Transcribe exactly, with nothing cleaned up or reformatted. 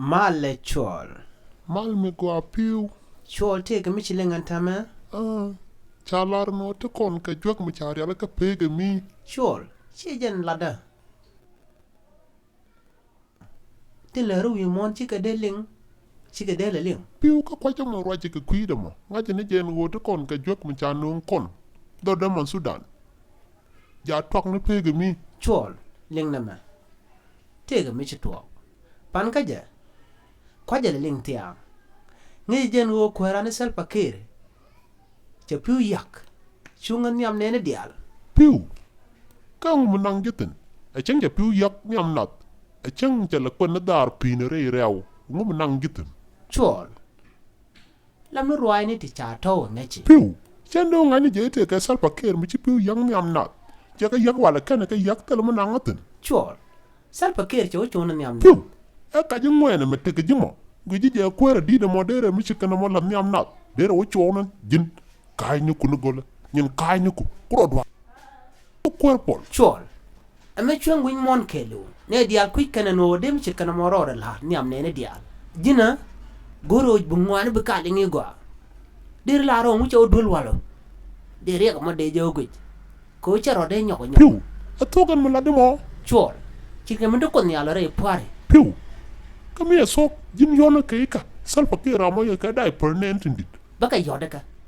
Malɛ Cuɔl. Mal mi gɔaa pi̱w. Cuɔl, tëëkɛ mi ci liŋ ɛn täämɛ? Ah, ca lar nɔ ti kɔn kɛ juäk mi ca rialikä pek ɛ mi. Cuɔl, ciɛ jɛn latdä. Tin lɛ ri wi̱i̱ muɔ̱ɔ̱n cikɛ dee liŋ, cikɛ dee lɛ liŋ. Pi̱w, kä kua̱c ɛmɔ ruac kɛ kui̱dɛ mɔ. Ŋa̱c ni jɛn ɣöö ti kɔn kɛ juäk mi ca nööŋ kɔn dhɔr däman Sudan. Ja tuak ni pek ɛ mi. Cuɔl, liŋ nɛmɛ. Tëëkɛ mi ci tuɔɔk. Pan kä jɛ, kua̱cɛ lɛ liŋ thia̱a̱ŋ. Ŋäc jɛn ɣöö kuääran ni Salva Kiir cɛ pi̱w yak, cuŋä nhiam nɛɛni diaal. Pi̱w, kä ŋu mi naŋ ji̱ thi̱n? Ɛ cäŋ cɛ pi̱w yak nhiam nath, ɛ cäŋ cɛ lɛ kuɛn ni dhaar pi̱i̱ni rɛy rɛw, ŋu mi naŋ ji̱ thi̱n? Cuɔl, lam ni ruaacni ti ca tɔ̱w ɛ ŋäci. Pi̱w, cɛn dee ŋa̱cni jɛ i̱ tëëkɛ Salva Kiir mi ci pi̱w yak nhiam nath, cɛ kɛ yak walɛ kɛnɛ kɛ yak thil mi naŋ ɛ thi̱n. Cuɔl, Salva Kiir cɛ wä cuɔ̱n nhiam nath. Pi̱w, ɛ kac i̱ ŋuɛɛnɛ mi tekɛ ji̱ mɔ, gui̱ci jɛ kuäär ɛ di̱t ɛmɔ derɛ mi ci kɛn ɛmɔ la̱th nhiam nath, derɛ wä cuɔ̱n ji̱n. Ka̱a̱cniku ni gölä, nyin ka̱a̱cniku, ku rɔ dua̱a̱r. Kuäär Pɔl. Cuɔl, ɛmɛ cuɛŋ wi̱ny muɔ̱ɔ̱n kɛɛliw, nɛ diaal kui̱c kɛn ɛn ɣöö dee mi ce̱tkɛ nɔmɔ rɔɔdɛ la̱r nhiam nɛɛni diaal. Ji̱nä, go̱r ɣöö bi ŋuani bi ka liŋ i̱ gɔaa. Deri la rɔɔŋ wi̱cɛ wä duel walɔ. Dee riɛk ɛmɔ dee jɛ wä guic. Kɛ wä cɛ rɔɔdɛ nyɔk ɛ nyɔk. Pi̱w, ɛ thuɔ̱k ɛn mi latdi mɔ. Cuɔl, ce̱tkɛ mi ti Kuoth Nhial rɛy pua̱ri. Pi̱w, kä mi ɛ thuɔ̱k ji̱n yɔ̱nä kɛ i̱kä, Salva Kiir ram mɔ yɛ kɛ da̱a̱ i̱ pär nɛɛn tin di̱t. Bä kɛ yɔ̱t ikä.